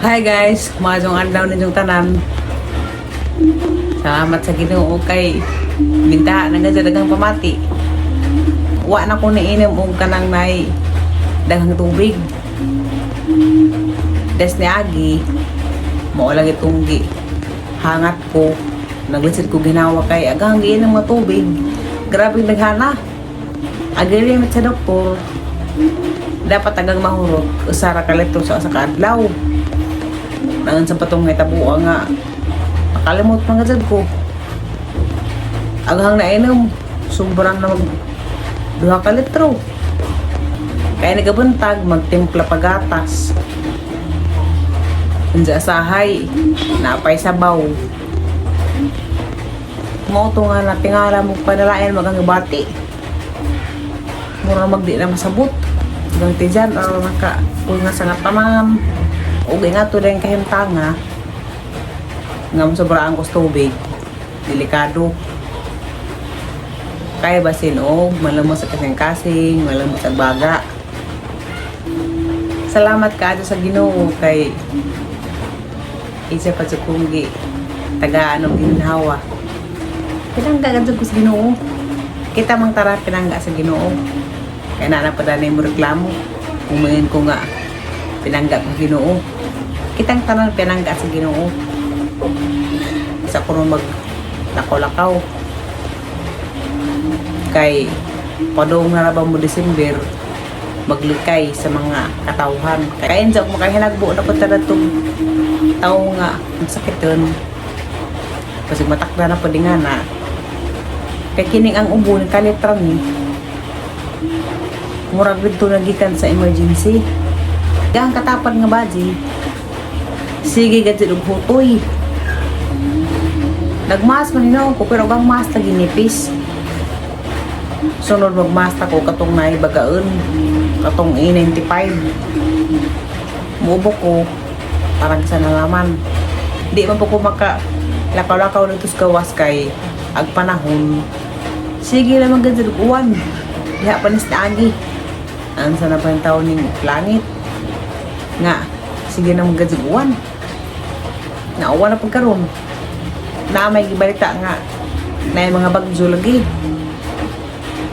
Hi guys, maayong adlaw ninyong tanan. Salamat sa Ginoo kay bintaha na sa daghang pamati. Wa na ko niinom og kanang nay daghang tubig. Des ni agi, mao lang itong gi hangat ko. Naglisod ko ginawa kay aghang giinom nga tubig. Grabe naghana. Agi sa doktor, dapat agang mahurot 1 ka litro sa usa ka adlaw. Nangan sa patong nga tabuan nga nakalimot mga jud ko. Aghang nainom, sobrang na mag 2 ka litro. Kaya nagabuntag, magtimpla pagatas. Unsa asahay, napay sabaw. Mao to nga natingala mo panalain magang bati. Mura magdi na masabot. Hanggang tijan or naka nga sa nga tamam. Ug nga to din kahimtanga nga sobrang ko sa tubig. Delikado. Kaya basin og malamos sa kasing-kasing, malamos sa baga. Salamat kaayo sa Ginoo kay isa pa sa kong gi tagaan og ginhawa. Pinangga gud ko sa Ginoo. Kita mang tara pinangga sa Ginoo. Kaya na pa mo reklamo. Umingin ko nga pinangga ko Ginoo. Kitang tanan pinangga sa Ginoo. Sa kuno mag lakaw-lakaw. Kay padung na ra ba mo December, maglikay sa mga katawhan. Kaya hindi ako makahinagbo na punta na itong tao nga ang sakit yun. Kasi matakda na po di nga na. Kay kining ang ubo ng kalitran ni. Murag dito nagikan sa emergency. Kaya ang katapad nga baji, sige gad og hutoy. Nagmas man hinoon ko pero ang mas lagi nipis. Sunod magmas ko katong naay bagaon, katong A95. Mubo ko parang sa nalaman. Di man po ko maka lakaw-lakaw dito sa gawas kay ag panahon. Sige lang maganda uwan. Diha pa ni sa agi. Ansa na pa yung taon ning langit. Nga, sige na maganda uwan. Nauwan na pagkaroon. Na may gibalita nga na yung mga bagyo lagi.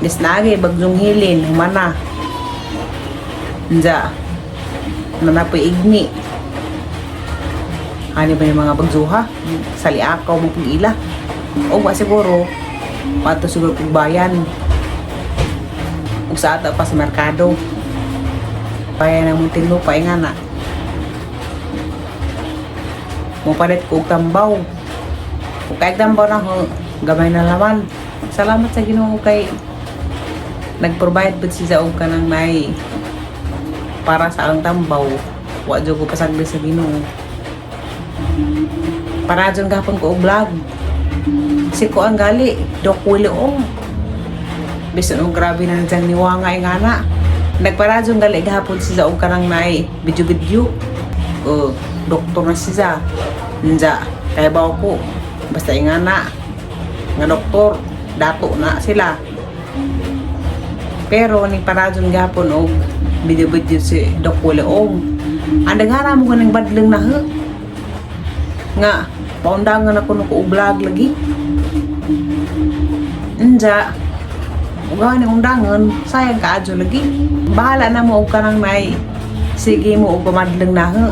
Dis na agi, bagyong Hilin, humana. Nja, nanapoy igni. Ano ba yung mga bagyo ha? Sa liakaw mo pag-ila. O ba siguro, pato siguro kung bayan. Ug sa ata pa sa merkado. Bayan ng Muntinlupa, nga na. Mupalit ko og tambaw. Kung kahit tambaw na ho, gamay na laman. Salamat sa Ginoo kay nag-provide pud siya og kanang nay para sa ang tambaw. Wa jud ko pasagdi sa Ginoo. Para dyan gahapon ko og vlog. Si ko ang gali, Doc Willie Ong. Bisan og grabe na dyan ni Wanga nga na. Nagparadyon gali gahapon siya og kanang nay video-video. O, doktor na siya. Nja, kaya ba ako? Basta ingana. Nga doktor, dato na sila. Pero ning paradyon gahapon og video-video si Doc Willie Ong. Ang daghana mo kaning badleng na he. Nga, paundangan ako no ko og vlog lagi. Nja, ugahan ni undangan, sayang kaadyo lagi. Bahala na mo og kanang nay sige mo og pamadleng na he.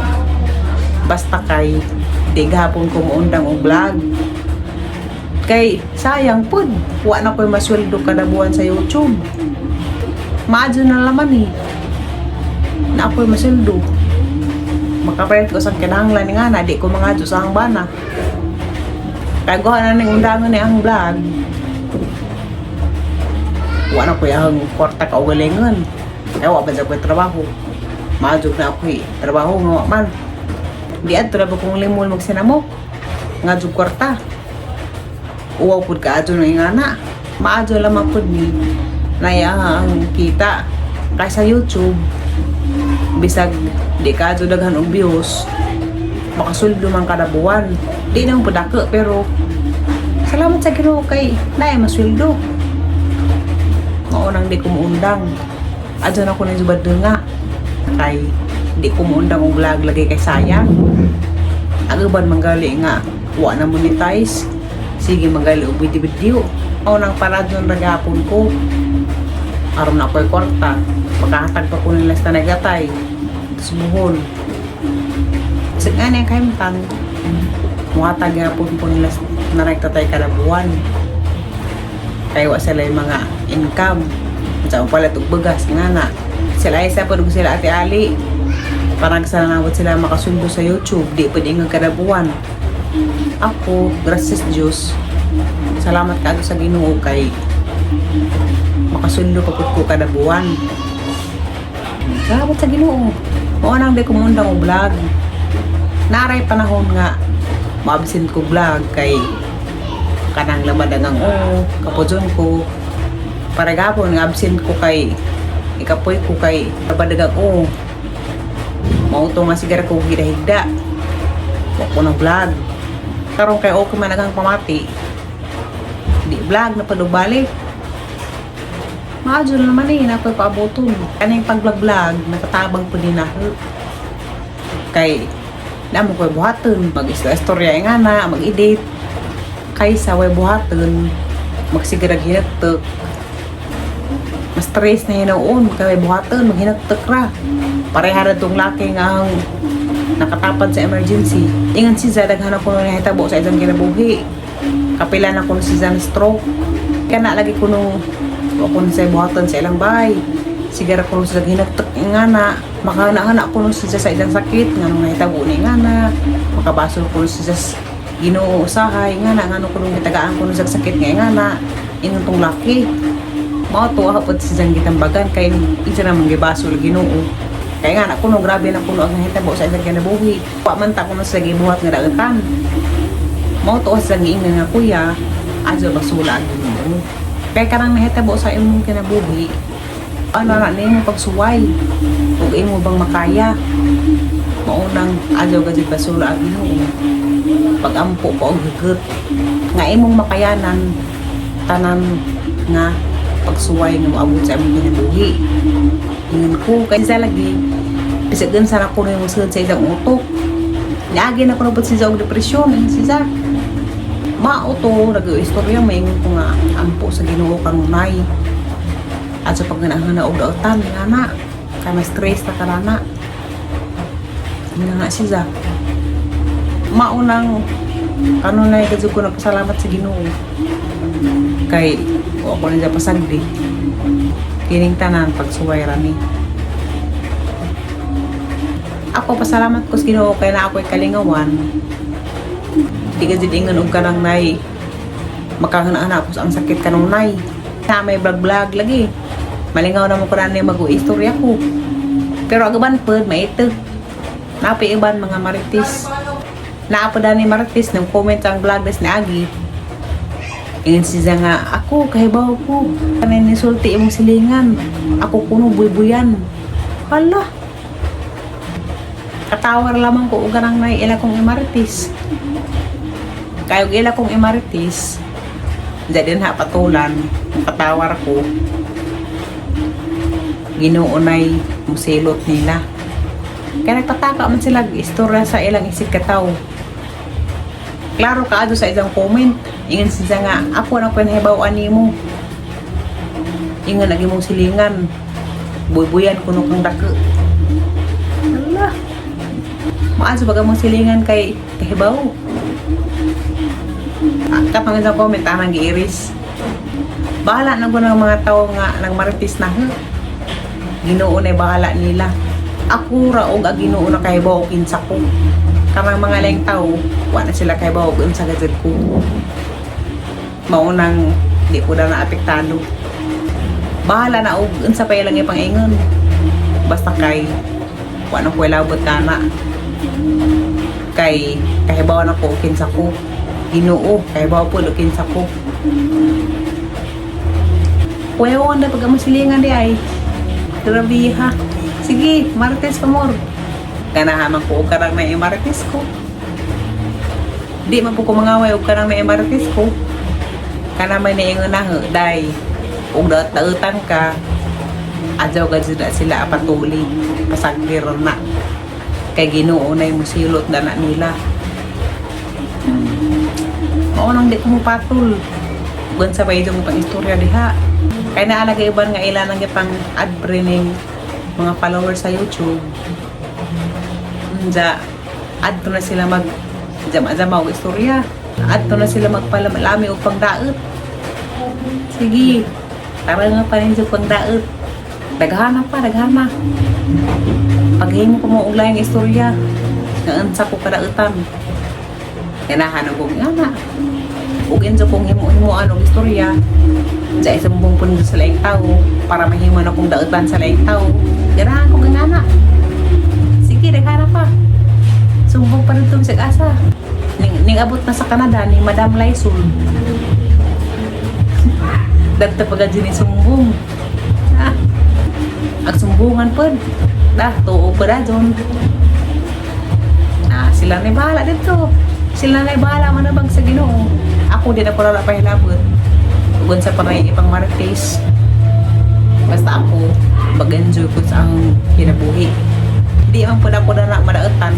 Basta kay di gahapon ko moundang og vlog. Kay sayang pud, wa na ko'y masweldo kada buwan sa YouTube. Maadyo na laman eh. Na ako'y masweldo. Makapalit ko sa kinahanglan ni nga na, di ko mga sa ang bana. Kaya gawa na ning undangan ni ang vlog. Wa na ko'y ang kwarta kaugalingon. Kaya wa ba sa ko'y trabaho. Maadyo na ako'y trabaho nga wa man. Di adto na ba kong limol magsinamo. Nga jud kwarta. Uwaw pud ka adyo ng ingana. Maadyo lamang pud ni naya ang kita. Kay sa YouTube, bisag di ka adyo daghan og views, makasuldo man kada buwan. Di naman pud dako pero salamat sa Ginoo kay naay masweldo. Mao nang di ko muundang. Adyo na ko ni jubad nga kay Di ko muundang og vlog lagi kay sayang. Ang uban manggali nga wa na monetize. Sige manggali og video video. Mao nang paradyon ra gihapon ko. Aron na ako'y kwarta. Makahatag pa ko nila sa nagatay. Tapos buhol. Sa nga na yung kahimtang, muhatag gihapon ko nila sa nagtatay kada buwan. Kay wa sila yung mga income. Sa palit og bagas nga na. Sila ay sa padug sila Ate Ali. Parang sa nangawat sila makasundo sa YouTube, di pwede nga kada buwan. Ako, gracias Diyos. Salamat kaayo sa Ginoo kay makasundo pa pud ko kada buwan. Salamat sa Ginoo. Mao nang di ko muundang og vlog. Naray panahon nga ma-absent ko vlog kay kanang labad ang oo, kapudson ko. Para gapon nga absent ko kay ikapoy ko kay labad ang oo. Mao to nga sigara ko gidahigda. Wa ko na vlog. Karon kay okay man agang pamati. Di vlog na padubalik. Maadyo na naman eh, na ako'y paaboton. Kaning pag-vlog-vlog, nakatabang po din ako. Kay, na mo ko'y buhaton, mag-istorya nga na, mag-edit. Kaysa way buhaton, magsigarag hinagtok. Mas stress na hinoon, kay buhaton, maghinagtok ra. Pareha ra tong laki nga ang nakatapad sa emergency. Ingan si Zia, daghan ako nung nahitabo sa isang kinabuhi. Kapila na ko si Zia na stroke. Kana lagi ko nung ako sa buhatan sa ilang bahay. Sigara ko sa hinagtak nga na. Makahana-hana ko nung siya sa ilang sakit. Nga nung nahitabo ni nga na. Makabasol ko nung siya sa Ginoo usahay nga na. Nga nung ko nung gitagaan ko nung sa sakit nga na. Ingon tong laki. Mao to hapot si Zang gitambagan kay isa namang gibasol Ginoo. Kaya nga na kuno grabe na kuno ang nahitabo sa ilang kinabuhi. Wa man ta kuno sa gibuhat nga dagetan. Mao to sa giingnan nga kuya, adyo basula ang Ginoo. Kay kanang nahitabo sa imong kinabuhi, ano na nimo pagsuway ug imo bang makaya? Maunang adyo gajud basula ang Ginoo. Pagampo pa og hugot nga imong makayanan tanan nga pagsuway nga moabot sa imong kinabuhi. Ingon ko kay sa lagi bisag sa na kuno yung sud sa isang utok. Niagi na kuno pud siya og depresyon ingon si Zach. Mao to nag-istorya maingon ko nga ampo sa Ginoo kanunay. At sa pagnanahan og daotan nga na kay mas stress na karana. Nga nga si Zach. Maunang kanunay kadto ko nagpasalamat sa Ginoo. Kay wa ko na pasagdi. Kining tanan pagsuway ra ni. Ako pasalamat ko sa Ginoo kay na ako'y kalingawan. Di ka jud ingon og kanang nay makahana-hana ko sa ang sakit kanunay. Na may vlog-vlog lagi. Malingaw na mo ko na mag-istorya ko. Pero agaban pod maito. Napi iban mga marites. Naa pa ni marites nang comment ang vlog des ni Agi. Ingon siya nga, ako, kahibaw ko. Kanay nisulti imong silingan. Ako kuno buybuyan. Hala. Katawar lamang ko og kanang nay ila kong imarites. Kayo ila kong imarites, din ha patulan, ang katawar ko, Ginoo nay musilot nila. Kaya nagpataka man sila istorya sa ilang isig kataw. Klaro kaado sa isang comment. Ingon siya nga, ako na ko nahibaw nimo. Ingon lagi mong silingan. Buybuyan kuno kang dako. Ala. Maadso baga mong silingan kay kahibaw. Ah, kapang isang comment anang giiris. Bahala na ko ng mga tao nga nang marites na. Ginoo na bahala nila. Ako ra og ang Ginoo na kahibaw og kinsa ko. Kanang mga laing tao, wa na sila kahibaw og unsa gajud ko. Maunang di ko na naapektado. Bahala na og unsa pa ilang ipang-ingon. Basta kay wa na ko labot kana. Kay kahibaw na ko og kinsa ko. Ginoo, kahibaw po og kinsa ko. Kuya na pag among silingan di ay. Grabe ha. Sige, Martes pa more. Ganahaman ko og karang na Martes ko. Di man po ko mangaway og karang na Martes ko. Kana may niingon na day. Ug daot-daotan ka. Adyaw gad na sila apatuli. Pasagdir na. Kay Ginoo na yung musilot na na nila. Mao nang di ko mupatol. Buwan sa baydo mo pang istorya diha. Kay naalagay uban nga ila nang pang ad ning mga followers sa YouTube. Unja, adto na sila mag jama-jama og istorya. Adto na sila magpalamlami og pangdaot. Sige, tara nga pa rin sa pangdaot. Daghana pa, daghana. Paghimo ko mo og laing istorya. Nga unsa ko kadautan. Ganahan og ngana. Ug injo kong himo-himuan og istorya. Diya isumbong po nito sa laing tao para mahimo na kong dautan sa laing tao. Ganahan kong ngana. Sige, daghana pa. Sumbong pa rin itong asa. Ning abot na sa Canada ni Madam Laisul. Dagta pa gad ni sumbong. Ah, ang sumbungan pod. Dah, tuo pa da dyan. Ah, sila na bahala dito. Sila na bahala manabang sa Ginoo. Ako din ako rara pahilabot. Ug sa panay ipang marites. Basta ako, mag-enjoy ko sa ang kinabuhi. Di man pud ako na madautan.